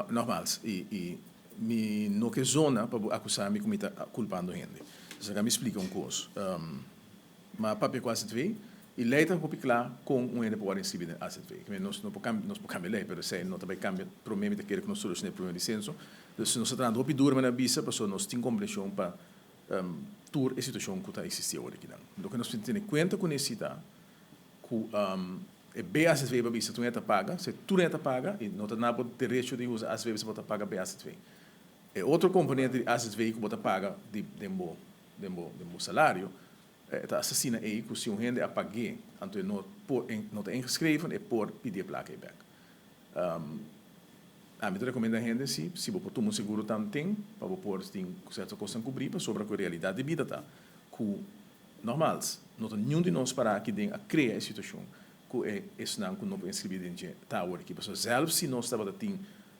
No, nogmaals, i mi no ke zona pa akusá mi ku mi ta kulpando hende. Dus mi splika un kos. Ma papia ku AZV, e lei ta hopi kla kon un hende por inskribí den AZV. Nos no por kambia, nos por kambia lei, pero esei no ta bai kambia promé mi ta kere ku nos solushoná e problema di senso. Dus nos ta trahando hopi duru manera bisa pasobra nos tin komprenshon pa tur e situashon ku ta eksistí awor akinan. Loke nos tin tene kuenta ku nesita ku e BAZV pa bisa tur hende ta paga, si tur hende ta paga i no ta na bo derecho di usa AZV si bo ta paga BAZV. E otro komponente di AZV ku bo ta paga di den bo salario ta asina ei ku si un hende a pag'é anto e no por no ta ingeschreven, e por pidi e plaka ei bèk. Ami ta rekomendá hende si, si bo por tuma un seguro tanten pa bo por tin sierto kosnan kubrí, pasobra ku e realidat di bida ta ku, nogmaals, no ta niun di nos pará aki den a krea e situashon ku e esnan ku no por inskribí den dje ta awor aki. Pasobra zelfs si nos tabata tin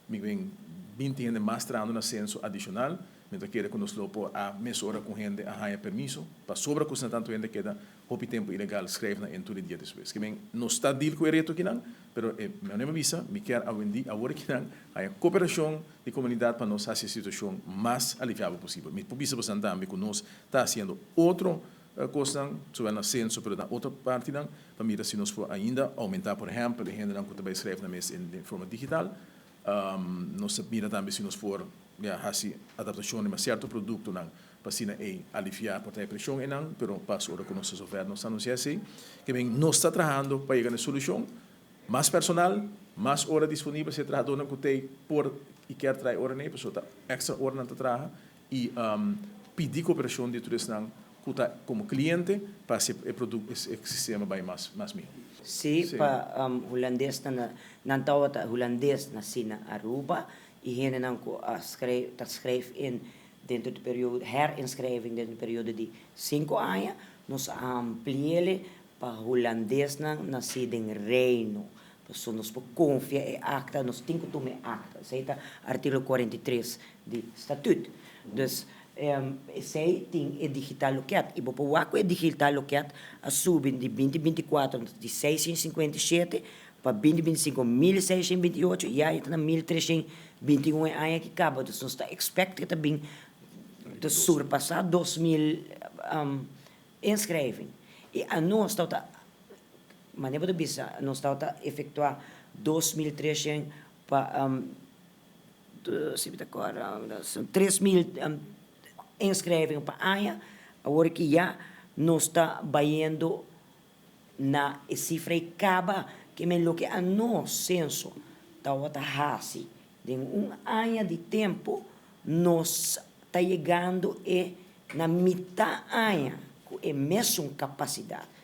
mi wen 20 hende mas trahando na senso adishonal, mi ta kere ku nos lo por a mesora ku hende a haña permiso, pasobra ku asina tantu hende keda hopi tempu ilegal skrijf na en tur e dia despues. Ke men nos ta deal ku e reto akinan, pero e manera mi bisa, mi kier awendi awor akinan haña koperashon di komunidat pa nos hasi e situashon mas aliviabel posibel. Mi por bisa boso tambe ku nos ta hasiendo otro kosnan, zowel na senso pero na otro partinan, pa mira si nos por ainda oumentá, por ehèmpel, e hendenan ku ta bai skrijf na mes den forma digital. Nos ta mira tambe si nos por, ya, hasi adaptashon riba sierto produktonan pa asina ei aliviá por ta e preshon einan, pero pas ora ku nos ta zover nos ta anunsiá esei. Ke men nos ta trahando pa yega na e solushon. Mas personal, mas ora disponibel si e trahadónan ku t'ei por i kier traha e oranan ei, pasobra ta èkstra oranan ta traha i pidi koperashon di tur esnan ku ta komo kliente pa hasi e produkto, e sistema bai mas mas mihó. Sí, pa hulandesnan na nan tabata hulandes nasí na Aruba i hendenan ku a skrijf ta skrijf in dentro di periodo herinschrijving dentro di periodo di 5 aña. Nos a ampli'é pa hulandesnan nasí den Reino. Pasobra nos por konfia e akta, nos tin ku tuma e akta. Esei ta artíkulo 43 di statuut. Dus esei tin e digital loket. I bo por wak ku e digital loket a subi di 2024 di 657 pa 2025 1628, ya e ta na 1321 e aña ku kaba. Dus nos ta expect ku ta bin ta surpasá 2000 inschrijving. I anos ta manera bo ta bisa, nos ta efektuá 2300 pa si mi ta kòrda, 3000 inschrijving pa aña. Awor ku ya nos ta bayendo na e sifra ei kaba, ke men loke anos senso tabata hasi den un aña di tempu, nos ta yegando e na mitar aña ku e mesun kapasidat.